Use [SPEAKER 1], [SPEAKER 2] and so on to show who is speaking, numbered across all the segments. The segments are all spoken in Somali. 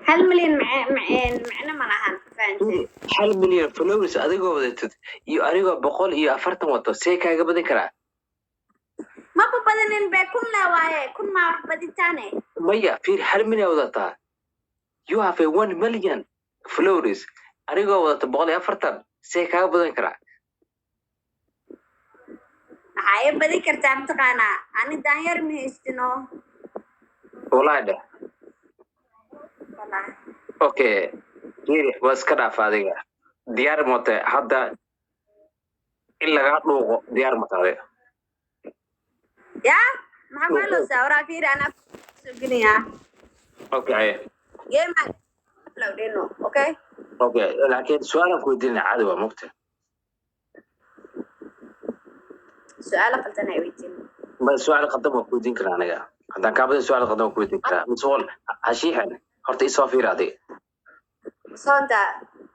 [SPEAKER 1] 1 milyan macno ma lahan, fahantay?
[SPEAKER 2] 1 milyan followers adigoo wadatid iyo anigoo 140 wato, see kaaga badin karaa?
[SPEAKER 1] Maba badanin be, 1000 le waaye, 1000 maa wax baditaane.
[SPEAKER 2] Maya, fiir, 1 milyan wadataa, you have a 1 million followers, anigoo wadata 140, see kaaga badan karaa?
[SPEAKER 1] Maxaa i badin kartaa mataqaanaa? Ani daanyar ma haystino.
[SPEAKER 2] Wallahi dheh.
[SPEAKER 1] Wallahi.
[SPEAKER 2] Okay, fiiri, waa iska dhaaf. Adiga diyaar mate hadda in lagaa dhuuqo? Diyaar mate adiga?
[SPEAKER 1] Ya, maxaa ku helowsaa? Waraa fiiri, anaa soo geliyaa.
[SPEAKER 2] Okay.
[SPEAKER 1] Game dhino, okay.
[SPEAKER 2] Okay, laakiin su-aalan ku weydiinaya caadi waa mugta.
[SPEAKER 1] Su-aalo qaldan ay weydiin.
[SPEAKER 2] Ma su-aal qaldan waan ku weydiin karaa aniga. Haddaan kaa badan, su-aal qaldan waan ku weydiin karaa. Mise wal hashiixan horta isoo fiiri adiga.
[SPEAKER 1] Soonta.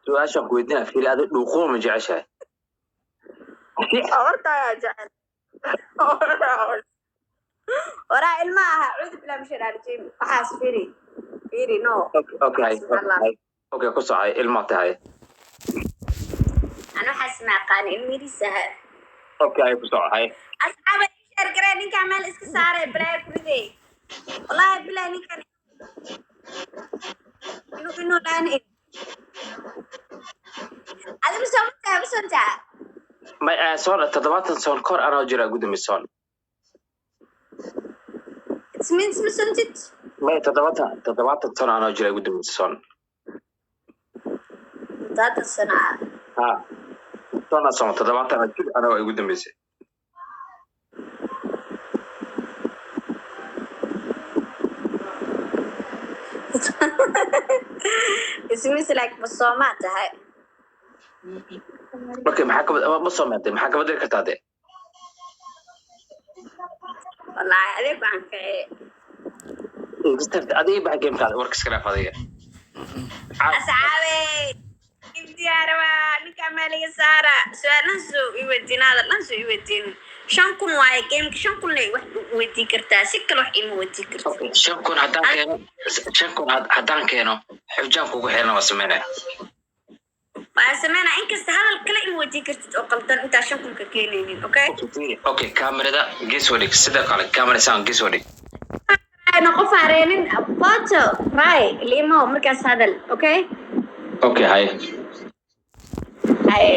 [SPEAKER 2] Su-aashaan ku weydiinaya, fiiri, adiga dhuuquwa ma jeceshahay?
[SPEAKER 1] Horta ayaa jecel. Waraa ilma aha, cuudu billahi min shaytaani rajiim. Waxaas fiiri, fiiri, no.
[SPEAKER 2] Okay.
[SPEAKER 1] Subxaan Allah.
[SPEAKER 2] Okay, ku socay, ilmaa tahay.
[SPEAKER 1] Ana waxaas ma aqaani, ilmihiisa aha.
[SPEAKER 2] Okay, ku socay.
[SPEAKER 1] Asxaaba, share garee. Ninkaan meel iska saaray, balaayo ku riday. Wallahi bilahi, ninkan inuu dhaan adigu soo mataa, ma soontaa?
[SPEAKER 2] Ma soon 70 soon kor anoo jira gudumi soon.
[SPEAKER 1] It means ma soontid.
[SPEAKER 2] May, 70 soon anoo jira gudumi soon.
[SPEAKER 1] 70 sano ah?
[SPEAKER 2] Ha, soona soon 70 jir anoo igu dambeysay.
[SPEAKER 1] It means like ma soomaa tahay?
[SPEAKER 2] Okay, maxaa ka ma soomeetay? Maxaa ka bedeli kartaa dee?
[SPEAKER 1] Wallahi adeeg waxaan kacee.
[SPEAKER 2] Adiga baxa gamekaada, warka iska dhaaf adiga.
[SPEAKER 1] Asxaabe, diyaaraba ninkaa meel iga saara. Su-aalahan soo i weydiin, hadal dhan soo i weydiin. 5000 waaye gameka, 5000 lay wax weydiin kartaa, si kale wax ima weydiin kartid.
[SPEAKER 2] 5000 haddaan keeno, 5000 haddaan keeno, xujaan kugu xirna waa sameynaya.
[SPEAKER 1] Waa sameynaa, inkasta hadal kale ima weydiin kartid oo qaldan intaa 5000 ka keenaynin, okay?
[SPEAKER 2] Okay, kamerada gees wadhig, sidoo kale kamera sound gees wadhig.
[SPEAKER 1] Qof hareenin photo ray limo markaas hadal, okay?
[SPEAKER 2] Okay, haye.
[SPEAKER 1] Haye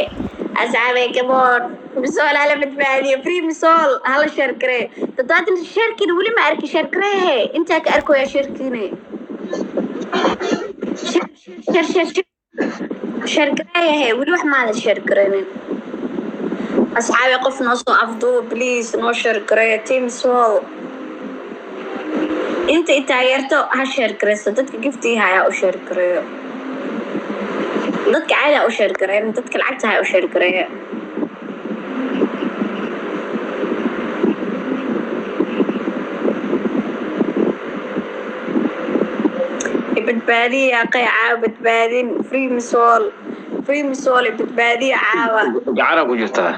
[SPEAKER 1] asxaabe, come on, misol hala badbaadiyo, free misol, hala share garee. 70 sharekiina weli ma arki. Share gareehe, intaa ka arkoya sharekiine. Share, share, share, share, share gareehe. Weli wax maada share gareenin. Asxaabe, qof noo soo afduubo please, noo share gareeya. Team sol, inta i taageerto ha share gareyso. Dadka giftiga hayaa u share gareeyo, dadka caadi ha u share gareeyo, dadka lacagta ha u share gareeyo. Badbaadiya qay caawa, badbaadin, free misol, free misol, badbaadiya caawa.
[SPEAKER 2] Gacana ku jirtaa.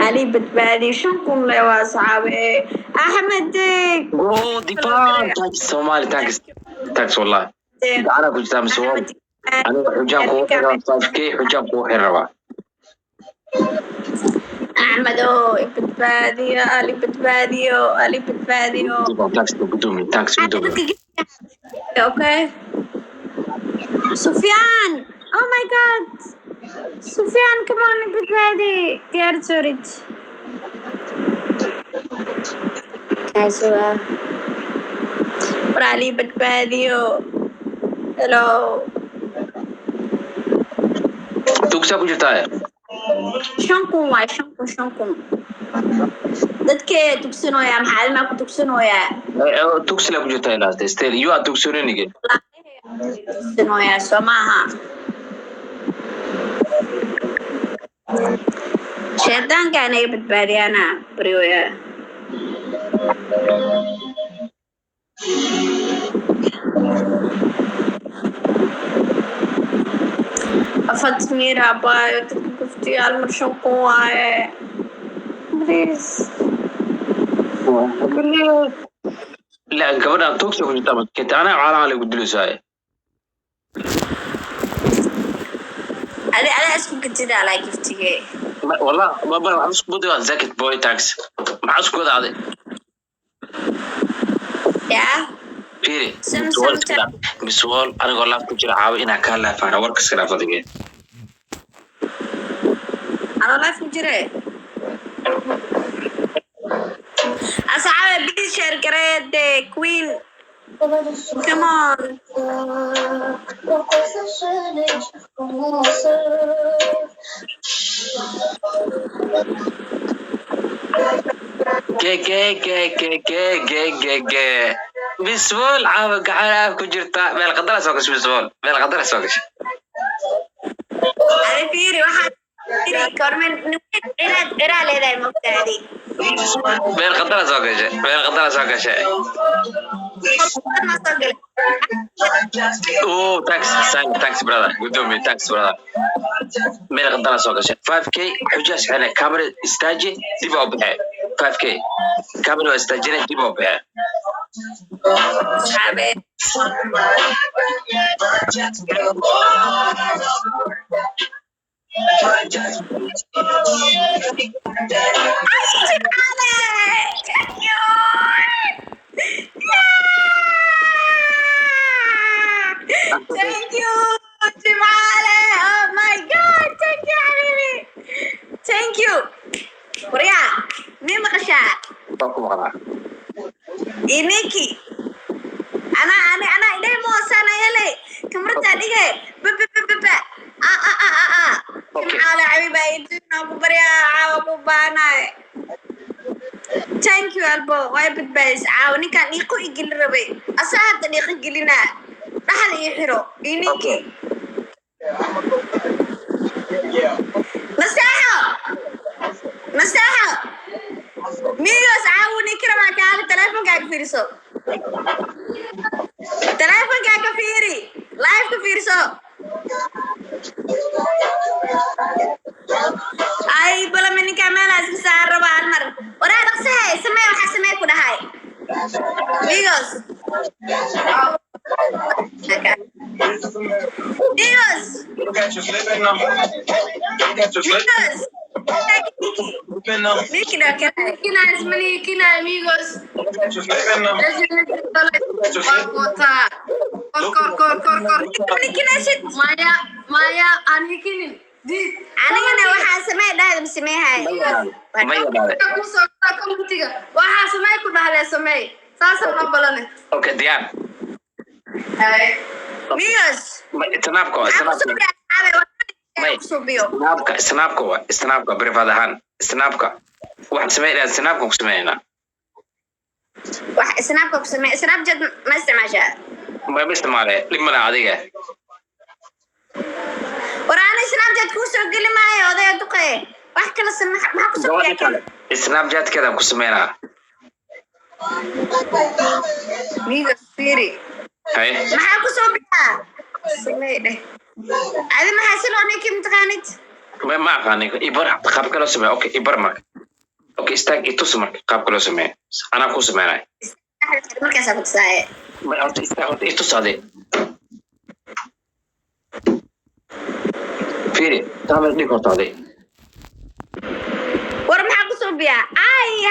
[SPEAKER 1] Ali badbaadiyo, 5000 le waa asxaabe. Axmed Deeg.
[SPEAKER 2] Oh, Dipan, thanks Somali, thanks, thanks wallahi. Gacana ku jirtaa mise waa aniga xujaan kugu xiran 5K, xujaan kugu xiran rabaa.
[SPEAKER 1] Axmed oo badbaadiyo, Ali badbaadiyo, Ali badbaadiyo.
[SPEAKER 2] Dipan, thanks gudoomi, thanks gudoomi.
[SPEAKER 1] Okay. Sufyan! Oh my God! Sufyan, come on, badbaadi. Diyaar soorid. Kaasi waa. War Ali badbaadiyo. Hello.
[SPEAKER 2] Tugsaa ku jirtaa.
[SPEAKER 1] 5000 waay, 5000, 5000. Dadkee tugsanooyaa, maxaa ilmaa ku tugsanooyaa?
[SPEAKER 2] Tugsila ku jirtaa ilaa still you are tugsananige.
[SPEAKER 1] Tugsanooyaa soo maaha. Shaydaanka inaga badbaadiyaana baryooyaa. Fatmira abaayo, dadka guftiyaal mar 5000 waaye. Please. Please.
[SPEAKER 2] La gabadhan tuugta ku jirta ama kete anaa caalaha lagu dilaysaa.
[SPEAKER 1] Adi adaa isku gedidaa laa giftige.
[SPEAKER 2] Wallah ma ba waxaan isku wadaa zakat boy tax. Maxaa isku wadaaday?
[SPEAKER 1] Yaa.
[SPEAKER 2] Fiiri.
[SPEAKER 1] Sam-
[SPEAKER 2] Miswal
[SPEAKER 1] sam-
[SPEAKER 2] miswal anigoo laaf ku jira caawa inaa kaa laafaana warka iska dhaaf adige.
[SPEAKER 1] Anoo life ku jire. Asxaabe, please share garee the queen. Come on.
[SPEAKER 2] Ge ge ge ge ge ge ge ge. Miswal caawa gacan aaf ku jirta meel qadara soo gashay, miswal meel qadara soo gashay.
[SPEAKER 1] Adi fiiri, waxaa fiiri kormen ciraad ciraa leedahay mogtaadi.
[SPEAKER 2] Meel qadara soo gashay, meel qadara soo gashay.
[SPEAKER 1] Qolkana soo galay.
[SPEAKER 2] Oh, thanks, thanks, thanks brother. Gudoomiye, thanks brother. Meel qadara soo gashay. 5K xujaas xirnay camera istaaji dib oo baxay. 5K camera waa istaajinay dib oo baxay.
[SPEAKER 1] Asxaabe. Ay, Jimcaale! Thank you! Yeah! Thank you, Jimcaale! Oh my God! Thank you, حبيبي! Thank you! Waryaa, mii maqashaa?
[SPEAKER 2] Waa ku maqnaa.
[SPEAKER 1] Iniki. Ana ana ana idhay moosana hele. Kamarta dhige. Ba ba ba ba ba. Ah ah ah ah ah.
[SPEAKER 2] Okay.
[SPEAKER 1] Jimcaale xabiiba idin ku baryaa caawa ku baanaay. Thank you albo, way badbaadis caawa ninkaan dhiiqo igeli rabay. Asaa hadda dhiiqo gelinaa. Dhaxal ii xiro. Iniki. Naseexo. Naseexo. Migos caawa ninki rabaa kaali teleefonkaaga fiiriso. Teleefonkaaga fiiri. Live ka fiirso. Ay balame ninkaa meelaa iska saar rabaa hal mar. Waraa dhaqsahe samee, waxaa samee ku dhahay. Migos. Migos.
[SPEAKER 3] Look at you slipping now. Look at you slipping
[SPEAKER 1] Migos.
[SPEAKER 3] now.
[SPEAKER 1] Niki noo kale.
[SPEAKER 4] Kina ismani kina amigos.
[SPEAKER 3] Look at you slipping now.
[SPEAKER 4] Waa wataa. Kor kor kor kor kor.
[SPEAKER 1] Nikinashid.
[SPEAKER 4] Maya maya aan hikinin. Diid.
[SPEAKER 1] Anigana waxaa samee dhahda ma sameehay.
[SPEAKER 2] Ma yaraade.
[SPEAKER 4] Kusoo commentiga. Waxaa samey ku dhahdee samey. Saasa ma balane.
[SPEAKER 2] Okay, diyaar.
[SPEAKER 1] Migos.
[SPEAKER 2] Snapka waa
[SPEAKER 1] Maxaa ku
[SPEAKER 2] snapka.
[SPEAKER 1] subiyaa asxaabe?
[SPEAKER 2] May.
[SPEAKER 1] Waxaa ku subiyo.
[SPEAKER 2] Snapka, snapka waa snapka private ahaan. Snapka. Waxaan sameynaa snapka ku sameynaa.
[SPEAKER 1] Wax snapka ku samee. Snapchat ma isticmaashaa?
[SPEAKER 2] Ma isticmaalay dhib mana adiga.
[SPEAKER 1] War ana Snapchat kuu soo geli maayo odaya duqe. Wax kala same, maxaa ku
[SPEAKER 2] Gabadha
[SPEAKER 1] subiyaa
[SPEAKER 2] kale Snapchatkeeda ku sameynaa.
[SPEAKER 1] Migos fiiri.
[SPEAKER 2] Hay.
[SPEAKER 1] Maxaa ku soo biyaa? Samee dheh. Adi maxaa si loo ninki mataqaanid?
[SPEAKER 2] Ma aqaanin ibar qaabka loo sameeyo. Okay, ibar marka. Okay, istaag i tus marka qaabka loo sameeyo. Anaa ku sameynay.
[SPEAKER 1] Markaasaa ku tusaaye.
[SPEAKER 2] Ma horta istaag, horta i tus adi. Fiiri, taamir dhig horta adi.
[SPEAKER 1] War maxaa ku soo biyaa? Ay.